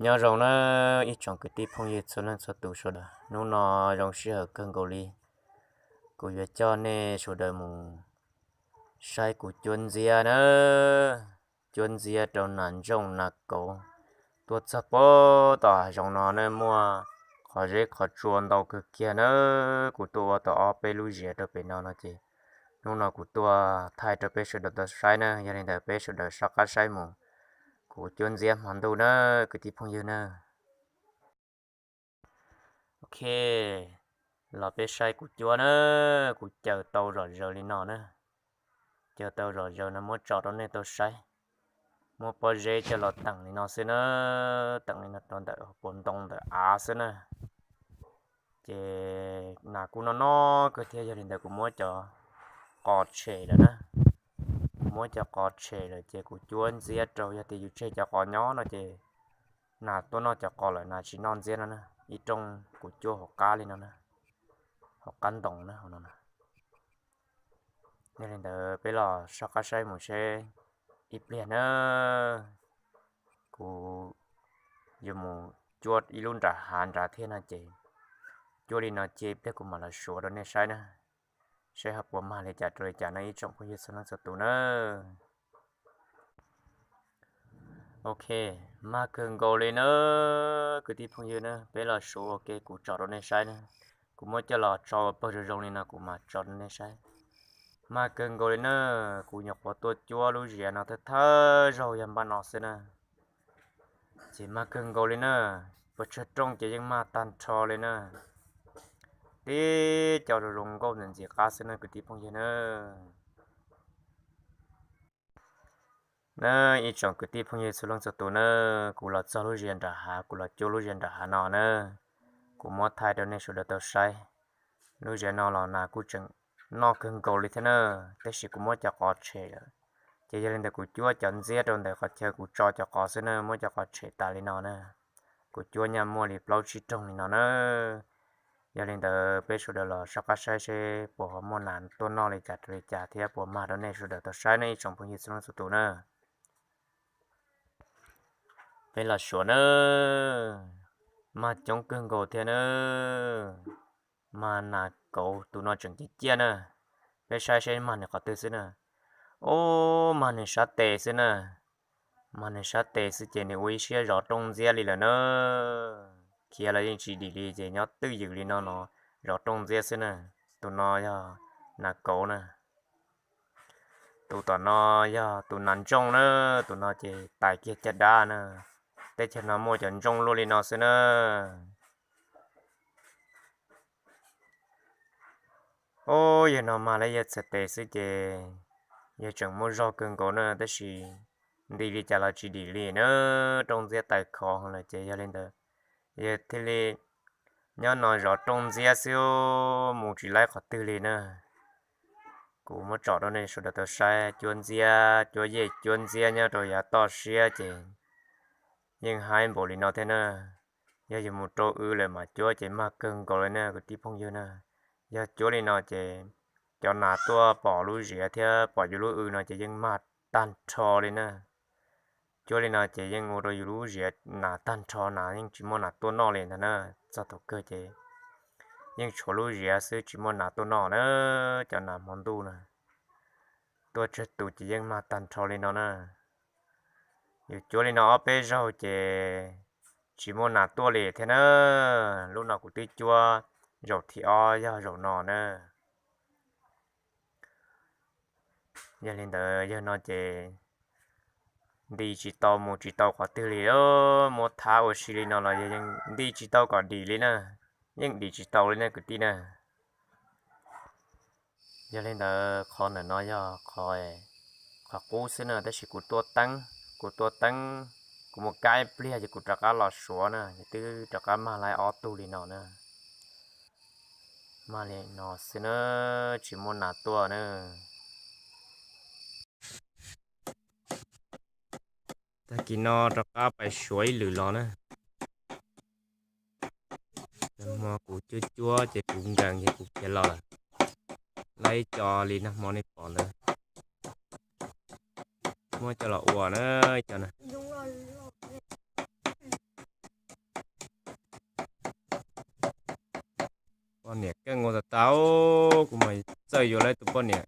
Nyob zoo na ib tsoom kwv tij phooj ywg txhua leej txhua tus sawv daws, hnub no zoo sij hawm kawg nkaus li, kuv yuav coj nej sawv daws mus saib kuv cuab ntxiab na, cuab ntxiab rau nas ntsooj nas kauv. Tuaj txog puag tom hav zoov no na muaj qhov zeb qhov tsua ntau kawg kiag na. Kuv tuaj ua tau ob peb lub ziav rau pem no no ces hnub no kuv tuaj thaij rau peb sawv daws tau saib na, yog li ntawd peb sawv daws soj qab saib mus kuv cuab ntxiab hmo ntuj na kwv tij phooj ywg na. Ok, los peb saib kuv cuab na, kuv caws tau zom zaws li no na. Caws tau zom zaws no muab tso rau nej tau saib. Muab pob zeb coj los teem li no xwb na, teem li no rau ntawm puas ntoo ntawm av xwb na. Ces nas kuj noj noj kawg thiab, yog li ntawd kuv muab cov qos tshem lawm na. Kuv muab cov qos tshem lawm ces kuv cuab ntxiab rau, yog tias yus tseg cov qos nyob no ces nas tuaj noj cov qos lawm nas tsis noj ntxiab no na. Ib rooj kuv cuab hauv qab li no na, hauv qab ntoo na no. Yog li ntawd peb los soj qab saib mus seb ib pliag na. Kuv yuav mus cuab ib lub nram hav nrad thiab no ces cuab li no cia ib pliag kuv mam los suav rau nej saib na, saib ho puas mag li cas rau li cas no ib tsoom phooj ywg txhua leej txhua tus na. Ok, mag kawg nkaus li na kwv tij phooj ywg na, peb los suav ua ke kuv tso rau nej saib na. Kuv muab coj los tso ua pawg zoo zoo li no kuv mam tso rau nej saib. Mag kawg nkaus li na, kuv nyuam qhuav tuaj cuab lub ziav no thawj thawj zaug yog npaj no xwb na. Ces mag kawg nkaus li na, puas tsawg rooj ces yeej mag tag nrho li na. Tib co zoo zoo nkauj ntxim ntxim qab xwb na kwv tij phooj ywg na. Na ib tsoom kwv tij phooj ywg txhua leej txhua tus na, kuv los txog lub ziav nram hav, kuv los cuab lub ziav nram hav no na, kuv muab thaij rau nej sawv daws tau saib. Lub ziav no los nas kuj tseem noj kawg nkaus li thiab na, tab sis kuv muab cov qos tshem lawm. Ces yog li ntawd kuv cuab cov ntxiab rau ntawm qhov chaw kuv tso cov qos xwb na, muab cov qos tshem tas li no na. Kuv cuab nyaj muaj li plaub tsib rooj li no na. Yog li ntawd peb sawv daws los soj qab saib seb puas ho muaj nas tuaj noj li cas rau li cas thiab puas mag rau nej sawv daws tau saib ne ib tsoom phooj ywg txhua leej txhua tus na. Peb los suav na, mag coob kawg nkaus thiab na. Mag nas kauv tus no tseem ciaj ciaj na. Peb saib seb mag nws qhov twg xwb na. Ub, mag nws sab tes xwb na. Mag nws sab tes xwb ces nws ua ib siab zov rooj ntxiab li lawm na. Khiav los yeej tsis dim li ces nyob twj ywm li no no, zov rooj ntxiab xwb na. Tus no yog nas kauv na. Tus tom no yog tus nas ntsooj na, tus no ces tais kiag caj dab na. Teb chaws no muaj cov ntsooj luaj li no xwb na. Ub, yawg no mag lawm yawg txhais tes xwb ces yawg tseem muaj zog kawg nkaus na, tab sis nti li cas los tsis dim li na, rooj ntxiab tais khov lawm ces yog li ntawd yawg thiaj li nyob no zov rooj ntxiab xwb, mus tsis laib qhov twg li na. Kuv muab tsom rau nej sawv daws tau saib, cuab ntxiab, cuab yej cuab ntxiab nyob rau yav toj siab ces yeej haib npaum li no thiab na. Yog yus mus rau w lawm mas cuab ces mag kawg nkaus li na kwv tij phooj ywg na. Yog cuab li no ces cov nas tuaj pom lub ziav thiab pom yus lub w no ces yeej mag tag nrho li na. Cuab li no ces yeej ua rau yus lub ziav nas tag nrho, nas yeej tsis muaj nas tuaj noj li ntag na. Txog thaum kawg ces yeej tshuav lub ziav xwb tsis muaj nas tuaj noj na. Cov nas hmo ntuj na tuaj tsawg tus ces yeej mag tag nrho li no na. Yus cuab li no ob peb zaug ces tsis muaj nas tuaj li thiab na. Lub no kuv twb cuab zaum thib ob yog zaum no na. Yog li ntawd yawg no ces nti tsis tau mus tsis tau qhov twg li, muab thab ua si li no los yawg yeej nti tsis tau kom dim li na, yeej dim tsis tau li na kwv tij na. Yog li ntawd qhov ntawm no yog qhov, qhov qub xwb na, tab sis kuv tua teeb, kuv tua teeb, kuv mus kab ib pliag ces kuv rov qab los suav na, ces twb rov qab mag laib ob tug li no na. Mag li no xwb na, tsis muaj nas tuaj na. Tag kis no rov qab pais suav ib lwm los na. Hmo kuv cuab cuab ces kuv nkees ces kuv khiav los lawm. Laib ib co li nag hmo nej pom ntawd. Muab coj los ua na, ib co na. Poj niam keej ua tas tas, kuv mas txawj yuav lawv tus poj niam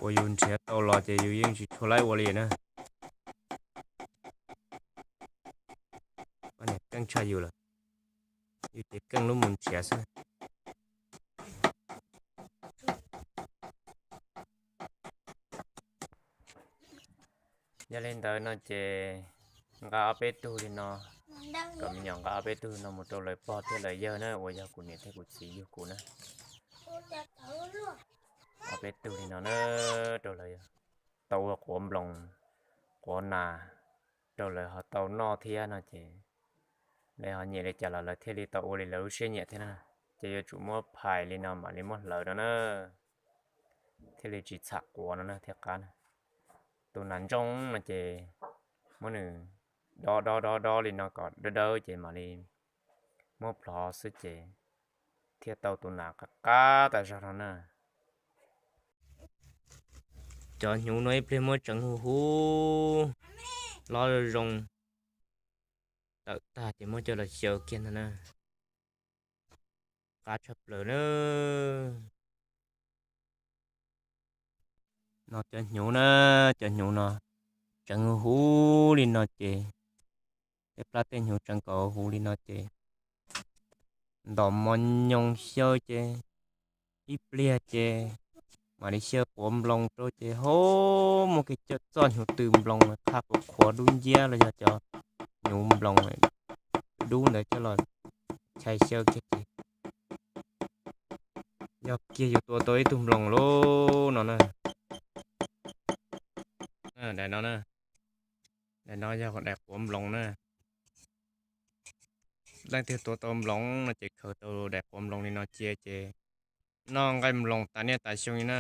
uas yus nrhiav tau los ces yus yeej tsis tshua laib ua li na. Poj niam keej tshaj yus lawm, yus ces keej lub mus nrhiav xwb. Yog li ntawd no ces nqa ob peb tug li no, kom me nyuam nqa ob peb tug no mus rau lawv pog thiab lawv yawg na, uas yog kuv niam thiab kuv txiv yug kuv na. Ob peb tug li no na, rau lawv tau ua quav nploos, quav nas, rau lawv ho tau noj thiab no ces lawv ho nyiam li cas los lawv thiaj li tau ua li lawv lub siab nyiam thiab na. Ces yuav tsum muab phais li no mam li muab hlawv no na, thiaj li tsis txham quav no na thiaj qab na. Tus nas ntsooj no ces muab nws dob dob dob dob li no kom dawb dawb ces mam li muab plhov xwb ces thiaj tau tus nas qab qab tas zog no na. Cov hnyuv no ib pliag muab tseev huv huv, hlob zoo zoo, tawm tag ces muab coj los xyaw kiag ntag na. Qab tshaj plaws na. No cov hnyuv na, cov hnyuv no tseev huv huv li no ces, tej plab tej hnyuv tseev kom huv li no ces ntom mov nyoos xyaw ces ib pliag ces mam li xyaw quav nploos rau ces ho muaj kiag cov txoj hnyuv tw nploos qhab qhuav qhuav dub nciab los yog cov hnyuv nploos dub ntawd coj los chais xyaw kiag ces yog kiag yus tua tau ib tug nploos lauj no na. Daim no, daim no yog daim quav nploos na. Leej twg tua tau nploos no ces khaws tau daim quav nploos li no cia ces noj nqaij nploos tas niaj tas xyoo li na.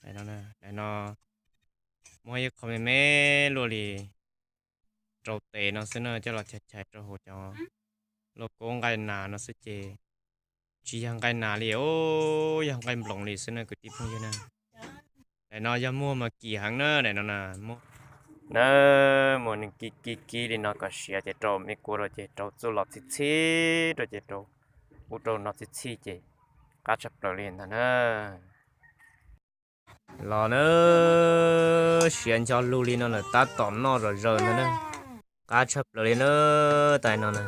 Daim no muab ib qho me me luaj li rau tes no xwb na, coj los chais chais rau hauv cov lauj kaub nqaij nas no xwb ces tsis yog nqaij nas li os, yog nqaij nploos li xwb na kwv tij phooj ywg na. Daim no yog muag mas kim heev na, daim no na, muag na, muag nws kib kib kib li no kom siav ces rau me kua rau ces rau txuj los txhij txhij rau ces rau ub rau no txhij txhij ces qab tshaj plaws li ntag na. Los na, siav ncho lug li no lawm tab tom noj zom zaws ntag na. Qab tshaj plaws li na, tais no na.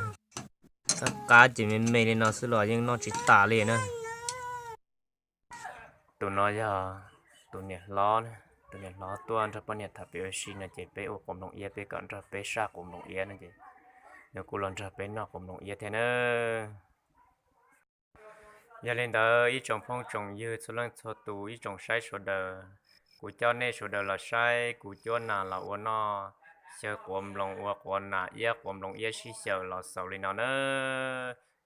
Qab qab ces me me li no xwb los yeej noj tsis tas li na. Tus no yog tus niam hlob, tus niam hlob tuaj nrog poj niam tham pem ua si no ces peb ua quav nploos iab, peb kom nrog peb saj quav nploos iab no ces nws kuj los nrog peb noj quav nploos iab thiab na. Yog li ntawd ib tsoom phooj tsoom ywg txhua leej txhua tus, ib tsoom saib sawv daws, kuv coj nej sawv daws los saib kuv cuab nas los ua noj, xyaw quav nploos ua quav nas iab, quav nploos iab sib xyaw los xaus li no na.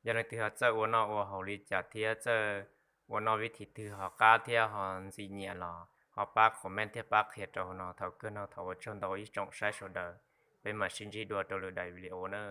Yog leej twg ho txawj ua noj ua haus li cas thiab txawj ua noj vib thim twg ho qab thiab ho ntxim nyiam los ho pab comment thiab pab qhia rau hauv no. Thaum kawg no thov ua tsaug ntau ib tsoom saib sawv daws, peb mam sib ntsib dua rau lwm daim video na.